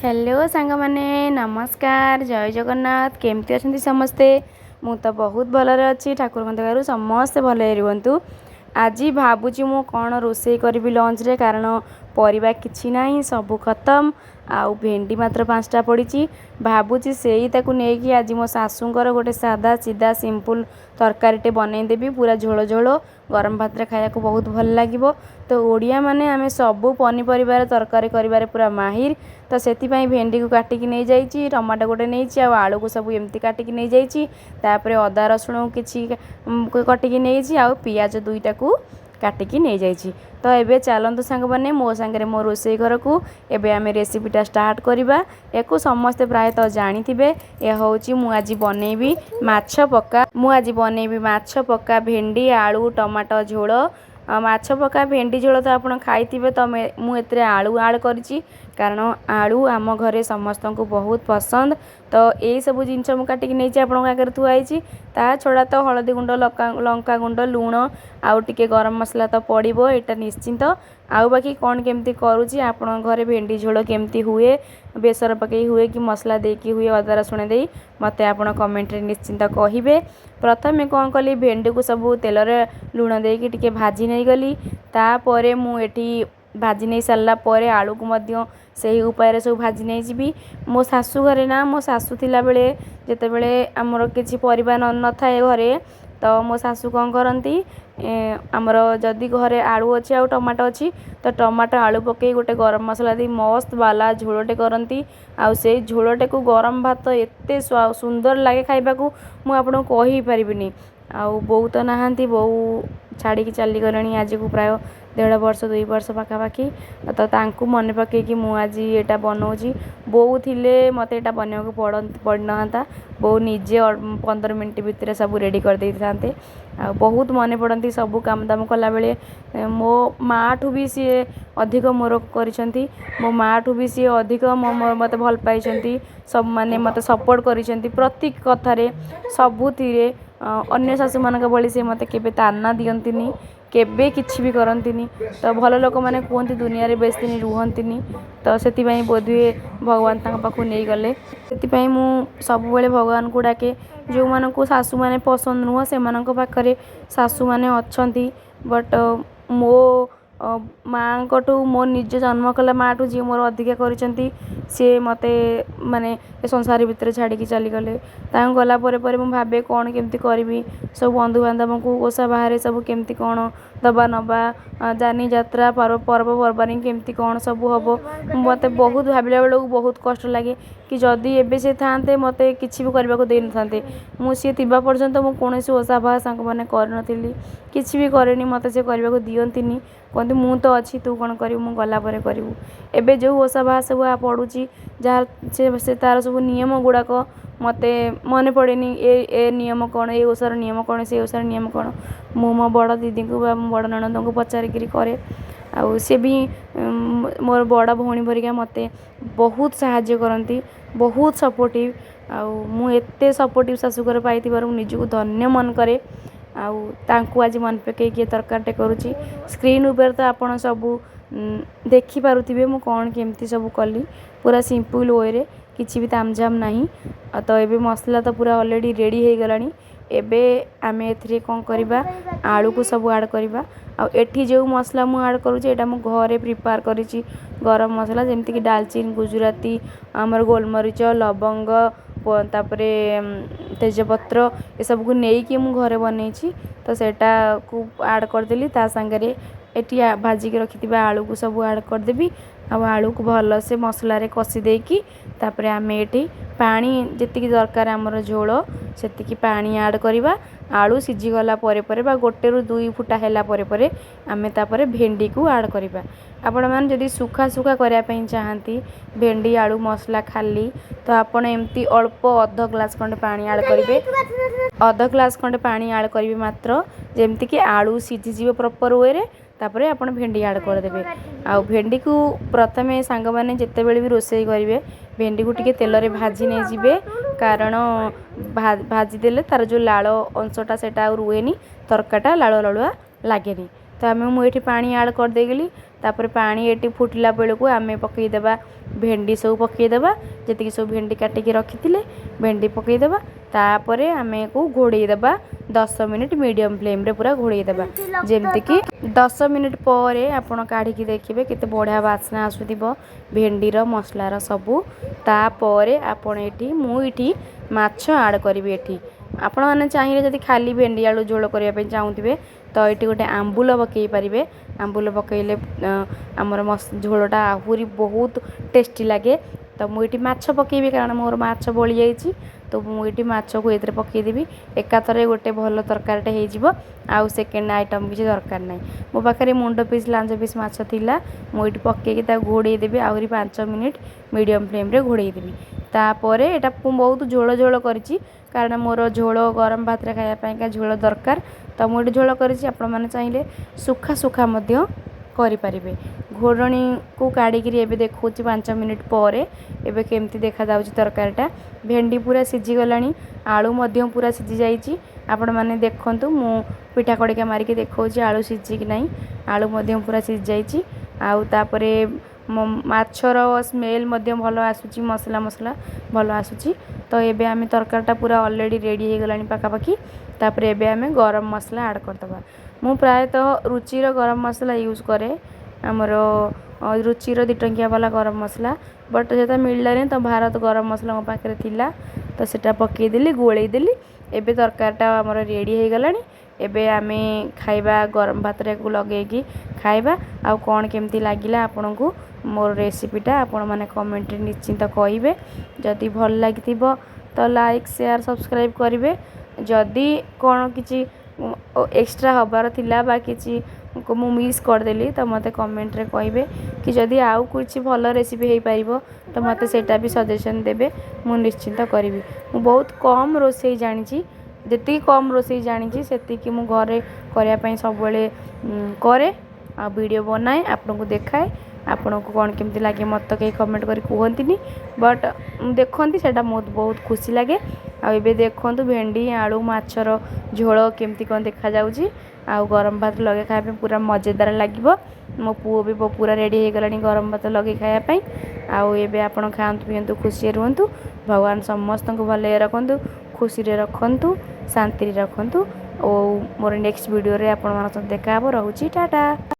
Hello ସାଙ୍ଗମାନେ, ନମସ୍କାର, ଜୟ ଜଗନ୍ନାଥ। କେମିତି ଅଛନ୍ତି ସମସ୍ତେ? ମୁଁ ତ ବହୁତ ଭଲରେ ଅଛି। ଠାକୁରଙ୍କ ଦୟାରୁ ସମସ୍ତେ ଭଲରେ ରୁହନ୍ତୁ। ଆଜି ଭାବୁଛି ମୁଁ କ'ଣ ରୋଷେଇ କରିବି ଲଞ୍ଚରେ, କାରଣ ପରିବା କିଛି ନାହିଁ, ସବୁ ଖତମ। ଆଉ ଭେଣ୍ଡି ମାତ୍ର 5ଟା ପଡ଼ିଛି। ଭାବୁଛି ସେଇ ତାକୁ ନେଇକି ଆଜି ମୋ ଶାଶୁଙ୍କର ଗୋଟେ ସାଧା ସିଧା ସିମ୍ପଲ୍ ତରକାରୀଟେ ବନେଇଦେବି, ପୁରା ଝୋଳ ଝୋଳ, ଗରମ ଭାତରେ ଖାଇବାକୁ ବହୁତ ଭଲ ଲାଗିବ। ତ ଓଡ଼ିଆମାନେ ଆମେ ସବୁ ପନିପରିବାରେ ତରକାରୀ କରିବାରେ ପୁରା ମାହିର। ତ ସେଥିପାଇଁ ଭେଣ୍ଡିକୁ କାଟିକି ନେଇଯାଇଛି, ଟମାଟୋ ଗୋଟେ ନେଇଛି, ଆଉ ଆଳୁକୁ ସବୁ ଏମିତି କାଟିକି ନେଇଯାଇଛି। ତାପରେ ଅଦା ରସୁଣ କିଛି କାଟିକି ନେଇଛି, ଆଉ ପିଆଜ 2ଟାକୁ କାଟିକି ନେଇଯାଇଛି। ତ ଏବେ ଚାଲନ୍ତୁ ସାଙ୍ଗମାନେ, ମୋ ସାଙ୍ଗରେ ମୋ ରୋଷେଇ ଘରକୁ। ଏବେ ଆମେ ରେସିପିଟା ଷ୍ଟାର୍ଟ କରିବା। ୟାକୁ ସମସ୍ତେ ପ୍ରାୟତଃ ଜାଣିଥିବେ। ଏହା ହେଉଛି ମୁଁ ଆଜି ବନେଇବି ମାଛ ପକା, ମୁଁ ଆଜି ବନେଇବି ମାଛ ପକା ଭେଣ୍ଡି ଆଳୁ ଟମାଟୋ ଝୋଳ। ମାଛ ପକା ଭେଣ୍ଡି ଝୋଳ ତ ଆପଣ ଖାଇଥିବେ। ତ ମୁଁ ଏଥିରେ ଆଳୁ ଆଡ଼୍ କରିଛି, କାରଣ ଆଳୁ ଆମ ଘରେ ସମସ୍ତଙ୍କୁ ବହୁତ ପସନ୍ଦ। ତ ଏଇସବୁ ଜିନିଷ ମୁଁ କାଟିକି ନେଇଛି, ଆପଣଙ୍କ ଆଗରେ ଥୁଆ ହେଇଛି। ତା ଛଡ଼ା ତ ହଳଦୀ ଗୁଣ୍ଡ, ଲଙ୍କା ଗୁଣ୍ଡ, ଲୁଣ ଆଉ ଟିକେ ଗରମ ମସଲା ତ ପଡ଼ିବ, ଏଇଟା ନିଶ୍ଚିନ୍ତ। ଆଉ ବାକି କ'ଣ କେମିତି କରୁଛି, ଆପଣଙ୍କ ଘରେ ଭେଣ୍ଡି ଝୋଳ କେମିତି ହୁଏ, ବେସର ପକାଇ ହୁଏ କି ମସଲା ଦେଇକି ହୁଏ, ଅଦା ରସୁଣ ଦେଇ, ମୋତେ ଆପଣ କମେଣ୍ଟରେ ନିଶ୍ଚିନ୍ତ କହିବେ। ପ୍ରଥମେ କ'ଣ କଲି, ଭେଣ୍ଡିକୁ ସବୁ ତେଲରେ ଲୁଣ ଦେଇକି ଟିକେ ଭାଜି ନେଇଗଲି। ତାପରେ ମୁଁ ଏଠି ଭାଜି ନେଇ ସାରିଲା ପରେ ଆଳୁକୁ ମଧ୍ୟ ସେହି ଉପାୟରେ ସବୁ ଭାଜି ନେଇଯିବି। ମୋ ଶାଶୁ ଘରେ ନା, ମୋ ଶାଶୁ ଥିଲାବେଳେ ଯେତେବେଳେ ଆମର କିଛି ପରିବା ନଥାଏ ଘରେ, ତ ମୋ ଶାଶୁ କ'ଣ କରନ୍ତି, ଆମର ଯଦି ଘରେ ଆଳୁ ଅଛି ଆଉ ଟମାଟୋ ଅଛି, ତ ଟମାଟୋ ଆଳୁ ପକାଇ ଗୋଟେ ଗରମ ମସଲା ଦେଇ ମସ୍ତ ବାଲା ଝୋଳଟେ କରନ୍ତି। ଆଉ ସେଇ ଝୋଳଟାକୁ ଗରମ ଭାତ ଏତେ ସୁନ୍ଦର ଲାଗେ ଖାଇବାକୁ, ମୁଁ ଆପଣଙ୍କୁ କହିପାରିବିନି। ଆଉ ବୋଉ ତ ନାହାନ୍ତି, ବୋଉ ଛାଡ଼ିକି ଚାଲିଗଲେଣି ଆଜିକୁ ପ୍ରାୟ 1.5 ବର୍ଷ 2 ବର୍ଷ ପାଖାପାଖି। ତ ତାଙ୍କୁ ମନେ ପକାଇକି ମୁଁ ଆଜି ଏଇଟା ବନଉଛି। ବୋଉ ଥିଲେ ମୋତେ ଏଇଟା ବନେଇବାକୁ ପଡ଼ିନଥାନ୍ତା, ବୋଉ ନିଜେ 15 ମିନିଟ୍ ଭିତରେ ସବୁ ରେଡ଼ି କରିଦେଇଥାନ୍ତେ। ଆଉ ବହୁତ ମନେ ପଡ଼ନ୍ତି ସବୁ କାମ ଦାମ କଲାବେଳେ। ମୋ ମାଆଠୁ ବି ସିଏ ଅଧିକ ମୋର କରିଛନ୍ତି, ମୋ ମାଆଠୁ ବି ସିଏ ଅଧିକ ମୋତେ ଭଲ ପାଇଛନ୍ତି, ସବୁ ମାନେ ମୋତେ ସପୋର୍ଟ କରିଛନ୍ତି ପ୍ରତି କଥାରେ, ସବୁଥିରେ। ଅନ୍ୟ ଶାଶୁମାନଙ୍କ ଭଳି ସେ ମୋତେ କେବେ ତାନା ଦିଅନ୍ତିନି, କେବେ କିଛି ବି କରନ୍ତିନି। ତ ଭଲ ଲୋକମାନେ କୁହନ୍ତି ଦୁନିଆରେ ବେଶୀ ଦିନ ରୁହନ୍ତିନି, ତ ସେଥିପାଇଁ ବୋଧହୁଏ ଭଗବାନ ତାଙ୍କ ପାଖକୁ ନେଇଗଲେ। ସେଥିପାଇଁ ମୁଁ ସବୁବେଳେ ଭଗବାନଙ୍କୁ ଡାକେ, ଯେଉଁମାନଙ୍କୁ ଶାଶୁମାନେ ପସନ୍ଦ ନୁହଁ ସେମାନଙ୍କ ପାଖରେ ଶାଶୁମାନେ ଅଛନ୍ତି। ବଟ୍ ମୋ ମାଆଙ୍କଠୁ, ମୋ ନିଜ ଜନ୍ମ କଲା ମାଆଠୁ ଯିଏ ମୋର ଅଧିକା କରିଛନ୍ତି, ସିଏ ମୋତେ ମାନେ ଏ ସଂସାର ଭିତରେ ଛାଡ଼ିକି ଚାଲିଗଲେ। ତାଙ୍କୁ ଗଲା ପରେ ପରେ ମୁଁ ଭାବେ କ'ଣ କେମିତି କରିବି, ସବୁ ବନ୍ଧୁବାନ୍ଧବଙ୍କୁ ଓଷା ବାହାରେ ସବୁ କେମିତି କ'ଣ ଦେବା ନେବା, ଯାନି ଯାତ୍ରା ପର୍ବପର୍ବାଣୀ କେମିତି କ'ଣ ସବୁ ହେବ। ମୋତେ ବହୁତ ଭାବିଲା ବେଳକୁ ବହୁତ କଷ୍ଟ ଲାଗେ କି ଯଦି ଏବେ ସେ ଥାଆନ୍ତେ ମୋତେ କିଛି ବି କରିବାକୁ ଦେଇନଥାନ୍ତେ। ମୁଁ ସିଏ ଥିବା ପର୍ଯ୍ୟନ୍ତ ମୁଁ କୌଣସି ଓଷା ବାହା ସାଙ୍ଗମାନେ କରିନଥିଲି, କିଛି ବି କରିନି, ମୋତେ ସେ କରିବାକୁ ଦିଅନ୍ତିନି। କୁହନ୍ତି ମୁଁ ତ ଅଛି, ତୁ କ'ଣ କରିବୁ, ମୁଁ ଗଲା ପରେ କରିବୁ। ଏବେ ଯେଉଁ ଓଷା ବାହା ସବୁ ପଡ଼ୁଛି, ଯାହା ସେ ତା'ର ସବୁ ନିୟମ ଗୁଡ଼ାକ ମୋତେ ମନେ ପଡ଼େନି। ଏ ନିୟମ କ'ଣ, ଏ ଓଷାର ନିୟମ କ'ଣ, ସେ ଓଷାର ନିୟମ କ'ଣ, ମୁଁ ମୋ ବଡ଼ ଦିଦିଙ୍କୁ ବା ମୋ ବଡ଼ ନଣନ୍ଦଙ୍କୁ ପଚାରିକିରି କରେ। ଆଉ ସେ ବି ମୋର ବଡ଼ ଭଉଣୀ ପରିକା ମୋତେ ବହୁତ ସାହାଯ୍ୟ କରନ୍ତି, ବହୁତ ସପୋର୍ଟିଭ୍। ଆଉ ମୁଁ ଏତେ ସପୋର୍ଟିଭ୍ ଶାଶୁଘର ପାଇଥିବାରୁ ମୁଁ ନିଜକୁ ଧନ୍ୟ ମନେ କରେ। ଆଉ ତାଙ୍କୁ ଆଜି ମନେ ପକାଇକି ଏ ତରକାରୀଟେ କରୁଛି। ସ୍କ୍ରିନ୍ ଉପରେ ତ ଆପଣ ସବୁ ଦେଖିପାରୁଥିବେ ମୁଁ କ'ଣ କେମିତି ସବୁ କଲି, ପୁରା ସିମ୍ପଲ୍ ୱେରେ, କିଛି ବି ତାମଝାମ ନାହିଁ। ତ ଏବେ ମସଲା ତ ପୁରା ଅଲରେଡ଼ି ରେଡ଼ି ହେଇଗଲାଣି। ଏବେ ଆମେ ଏଥିରେ କ'ଣ କରିବା, ଆଳୁକୁ ସବୁ ଆଡ଼୍ କରିବା। ଆଉ ଏଠି ଯେଉଁ ମସଲା ମୁଁ ଆଡ଼୍ କରୁଛି ଏଇଟା ମୁଁ ଘରେ ପ୍ରିପେୟାର କରିଛି ଗରମ ମସଲା, ଯେମିତିକି ଡାଲଚିନି, ଗୁଜୁରାତି, ଆମର ଗୋଲମରିଚ, ଲବଙ୍ଗ, ତାପରେ ତେଜପତ୍ର, ଏସବୁକୁ ନେଇକି ମୁଁ ଘରେ ବନେଇଛି। ତ ସେଇଟାକୁ ଆଡ଼୍ କରିଦେଲି। ତା ସାଙ୍ଗରେ ଏଠି ଭାଜିକି ରଖିଥିବା ଆଳୁକୁ ସବୁ ଆଡ଼୍ କରିଦେବି। ଆଉ ଆଳୁକୁ ଭଲସେ ମସଲାରେ କଷି ଦେଇକି ତାପରେ ଆମେ ଏଠି ପାଣି ଯେତିକି ଦରକାର ଆମର ଝୋଳ ସେତିକି ପାଣି ଆଡ଼୍ କରିବା। ଆଳୁ ସିଝିଗଲା ପରେ ପରେ ବା 1ରୁ 2 ଫୁଟା ହେଲା ପରେ ପରେ ଆମେ ତାପରେ ଭେଣ୍ଡିକୁ ଆଡ଼୍ କରିବା। ଆପଣମାନେ ଯଦି ଶୁଖା ଶୁଖା କରିବା ପାଇଁ ଚାହାନ୍ତି ଭେଣ୍ଡି ଆଳୁ ମସଲା ଖାଲି, ତ ଆପଣ ଏମିତି ଅଳ୍ପ ଅଧ ଗ୍ଲାସ୍ ଖଣ୍ଡେ ପାଣି ଆଡ଼୍ କରିବେ, ଅଧ ଗ୍ଲାସ୍ ଖଣ୍ଡେ ପାଣି ଆଡ଼୍ କରିବେ ମାତ୍ର, ଯେମିତିକି ଆଳୁ ସିଝିଯିବ ପ୍ରପର୍ ୱେରେ। ତାପରେ ଆପଣ ଭେଣ୍ଡି ଆଡ଼୍ କରିଦେବେ। ଆଉ ଭେଣ୍ଡିକୁ ପ୍ରଥମେ ସାଙ୍ଗମାନେ ଯେତେବେଳେ ବି ରୋଷେଇ କରିବେ ଭେଣ୍ଡିକୁ ଟିକେ ତେଲରେ ଭାଜି ନେଇଯିବେ, କାରଣ ଭାଜିଦେଲେ ତା'ର ଯେଉଁ ଲାଳ ଅଂଶଟା ସେଇଟା ଆଉ ରୁହେନି, ତରକାରୀଟା ଲାଳୁଆ ଲାଳୁଆ ଲାଗେନି। ତ ମୁଁ ଏଠି ପାଣି ଆଡ଼୍ କରିଦେଇଗଲି। ତାପରେ ପାଣି ଏଠି ଫୁଟିଲା ବେଳକୁ ଆମେ ପକାଇଦେବା ଭେଣ୍ଡି, ସବୁ ପକାଇଦେବା। ଯେତିକି ସବୁ ଭେଣ୍ଡି କାଟିକି ରଖିଥିଲେ, ଭେଣ୍ଡି ପକାଇଦେବା। ତାପରେ ଆମେ ୟାକୁ ଘୋଡ଼େଇ ଦେବା 10 ମିନିଟ୍, ମିଡ଼ିୟମ୍ ଫ୍ଲେମ୍ରେ ପୁରା ଘୋଡ଼େଇ ଦେବା। ଯେମିତିକି 10 ମିନିଟ୍ ପରେ ଆପଣ କାଢ଼ିକି ଦେଖିବେ, କେତେ ବଢ଼ିଆ ବାସ୍ନା ଆସୁଥିବ ଭେଣ୍ଡିର, ମସଲାର ସବୁ। ତାପରେ ଆପଣ ଏଠି, ମୁଁ ଏଠି ମାଛ ଆଡ଼୍ କରିବି। ଏଠି ଆପଣମାନେ ଚାହିଁଲେ, ଯଦି ଖାଲି ଭେଣ୍ଡି ଆଳୁ ଝୋଳ କରିବା ପାଇଁ ଚାହୁଁଥିବେ, ତ ଏଠି ଗୋଟେ ଆମ୍ବୁଲ ପକାଇ ପାରିବେ। ଆମ୍ବୁଲ ପକାଇଲେ ଆମର ଝୋଳଟା ଆହୁରି ବହୁତ ଟେଷ୍ଟି ଲାଗେ। ତ ମୁଁ ଏଠି ମାଛ ପକାଇବି, କାରଣ ମୋର ମାଛ ବଳି ଯାଇଛି। ତ ମୁଁ ଏଠି ମାଛକୁ ଏଥିରେ ପକାଇଦେବି। ଏକାଥରେ ଗୋଟେ ଭଲ ତରକାରୀଟେ ହେଇଯିବ, ଆଉ ସେକେଣ୍ଡ ଆଇଟମ୍ କିଛି ଦରକାର ନାହିଁ। ମୋ ପାଖରେ ମୁଣ୍ଡ ପିସ୍, ଲାଞ୍ଜ ପିସ୍ ମାଛ ଥିଲା। ମୁଁ ଏଠି ପକାଇକି ତାକୁ ଘୋଡ଼େଇ ଦେବି, ଆହୁରି 5 ମିନିଟ୍ ମିଡ଼ିୟମ୍ ଫ୍ଲେମ୍ରେ ଘୋଡ଼େଇ ଦେବି। ତାପରେ ଏଇଟା ମୁଁ ବହୁତ ଝୋଳ ଝୋଳ କରିଛି, କାରଣ ମୋର ଝୋଳ ଗରମ ଭାତରେ ଖାଇବା ପାଇଁକା ଝୋଳ ଦରକାର। ତ ମୁଁ ଏଠି ଝୋଳ କରିଛି। ଆପଣମାନେ ଚାହିଁଲେ ଶୁଖା ଶୁଖା ମଧ୍ୟ କରିପାରିବେ। ଘୋଡ଼ଣୀକୁ କାଢ଼ିକିରି ଏବେ ଦେଖାଉଛି, 5 ମିନିଟ୍ ପରେ ଏବେ କେମିତି ଦେଖାଯାଉଛି ତରକାରୀଟା। ଭେଣ୍ଡି ପୁରା ସିଝିଗଲାଣି, ଆଳୁ ମଧ୍ୟ ପୁରା ସିଝି ଯାଇଛି। ଆପଣମାନେ ଦେଖନ୍ତୁ, ମୁଁ ପିଠା କଡ଼ିକା ମାରିକି ଦେଖାଉଛି ଆଳୁ ସିଝିଛି କି ନାହିଁ। ଆଳୁ ମଧ୍ୟ ପୁରା ସିଝି ଯାଇଛି। ଆଉ ତାପରେ ମାଛର ସ୍ମେଲ୍ ମଧ୍ୟ ଭଲ ଆସୁଛି, ମସଲା ମସଲା ଭଲ ଆସୁଛି। ତ ଏବେ ଆମେ ତରକାରୀଟା ପୁରା ଅଲରେଡ଼ି ରେଡ଼ି ହେଇଗଲାଣି ପାଖାପାଖି। ତାପରେ ଏବେ ଆମେ ଗରମ ମସଲା ଆଡ଼୍ କରିଦେବା। ମୁଁ ପ୍ରାୟତଃ ରୁଚିର ଗରମ ମସଲା ୟୁଜ୍ କରେ, ଆମର ରୁଚିର 2 ଟଙ୍କିଆ ବାଲା ଗରମ ମସଲା। ବଟ୍ ସେଟା ମିଳିଲାନି, ତ ଭାରତ ଗରମ ମସଲା ମୋ ପାଖରେ ଥିଲା, ତ ସେଟା ପକାଇଦେଲି, ଗୋଳେଇ ଦେଲି। ଏବେ ତରକାରୀଟା ଆମର ରେଡ଼ି ହେଇଗଲାଣି। ଏବେ ଆମେ ଖାଇବା, ଗରମ ଭାତରେ ୟାକୁ ଲଗେଇକି ଖାଇବା। ଆଉ କ'ଣ କେମିତି ଲାଗିଲା ଆପଣଙ୍କୁ ମୋର ରେସିପିଟା, ଆପଣମାନେ କମେଣ୍ଟରେ ନିଶ୍ଚିନ୍ତ କହିବେ। ଯଦି ଭଲ ଲାଗିଥିବ ତ ଲାଇକ୍, ସେୟାର, ସବସ୍କ୍ରାଇବ୍ କରିବେ। ଯଦି କ'ଣ କିଛି ଏକ୍ସଟ୍ରା ହେବାର ଥିଲା ବା କିଛି ମୁଁ ମିସ୍ କରିଦେଲି, ତ ମୋତେ କମେଣ୍ଟରେ କହିବେ କି ଯଦି ଆଉ କିଛି ଭଲ ରେସିପି ହେଇପାରିବ, ତ ମୋତେ ସେଇଟା ବି ସଜେସନ୍ ଦେବେ, ମୁଁ ନିଶ୍ଚିନ୍ତ କରିବି। ମୁଁ ବହୁତ କମ୍ ରୋଷେଇ ଜାଣିଛି। ଯେତିକି କମ୍ ରୋଷେଇ ଜାଣିଛି, ସେତିକି ମୁଁ ଘରେ କରିବା ପାଇଁ ସବୁବେଳେ କରେ ଆଉ ଭିଡ଼ିଓ ବନାଏ, ଆପଣଙ୍କୁ ଦେଖାଏ। ଆପଣଙ୍କୁ କ'ଣ କେମିତି ଲାଗେ, ମୋତେ ତ କେହି କମେଣ୍ଟ କରି କୁହନ୍ତିନି, ବଟ୍ ଦେଖନ୍ତି, ସେଇଟା ବହୁତ ବହୁତ ଖୁସି ଲାଗେ। ଆଉ ଏବେ ଦେଖନ୍ତୁ, ଭେଣ୍ଡି ଆଳୁ ମାଛର ଝୋଳ କେମିତି କ'ଣ ଦେଖାଯାଉଛି। ଆଉ ଗରମ ଭାତ ଲଗେଇ ଖାଇବା ପାଇଁ ପୁରା ମଜେଦାର ଲାଗିବ। ମୋ ପୁଅ ବି ପୁରା ରେଡ଼ି ହେଇଗଲାଣି ଗରମ ଭାତ ଲଗେଇ ଖାଇବା ପାଇଁ। ଆଉ ଏବେ ଆପଣ ଖାଆନ୍ତୁ, ପିଅନ୍ତୁ, ଖୁସିରେ ରୁହନ୍ତୁ। ଭଗବାନ ସମସ୍ତଙ୍କୁ ଭଲରେ ରଖନ୍ତୁ, ଖୁସିରେ ରଖନ୍ତୁ, ଶାନ୍ତିରେ ରଖନ୍ତୁ। ଓ ମୋର ନେକ୍ସଟ ଭିଡ଼ିଓରେ ଆପଣମାନଙ୍କ ସହିତ ଦେଖା ହେବ। ରହୁଛି, ଟାଟା।